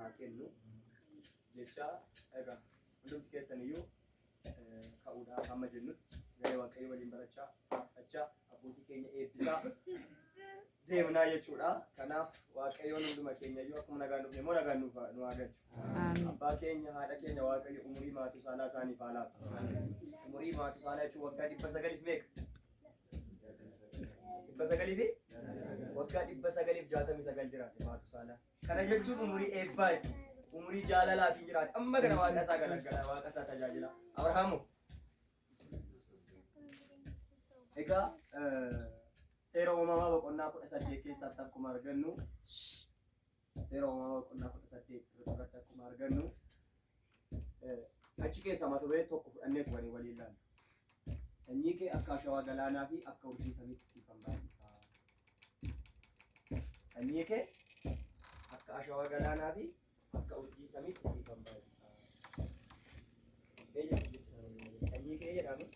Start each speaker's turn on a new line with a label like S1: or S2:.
S1: haa kennu jecha egaa hundumti keessan iyyuu ka'uudhaa hamma jennutti garee Waaqayyo waliin barachaa, faarfachaa, abbootii keenya eebbisaa deemnaa jechuudha. Kanaaf Waaqayyoon hunduma keenya iyyuu akkuma nagaan dhufne immoo nagaan nuuf nu haa galchu. Abbaa keenya haadha keenya Waaqayyo umurii maatuu saalaa isaaniif haa laatu. Umurii maatuu saalaa jechuun waggaa 900 meeqa? 900 fi waggaa 969 jiraate maatuu saalaa. Kana jechuun umurii eebbaa jechuudha. Umurii jaalalaatiin jiraate. Amma kana waaqa isaa galaggala, waaqa isaa tajaajila. Abrahaamoo. Egaa seera uumamaa boqonnaa 18 keessatti akkuma argannu seera uumamaa boqonnaa 18 irratti akkuma argannu achi keessa mata duree tokko fudhanneetu waliin waliin ilaallu. Sanyii kee akka ashawaa galaanaa fi akka urjii samiitti siifan baay'isa. Sanyii kee akka ashawaa galaanaa fi akka urjii samiitti siifan baay'isa. Mee jedhu jecha sana waliin waliin. Sanyii kee jedhame.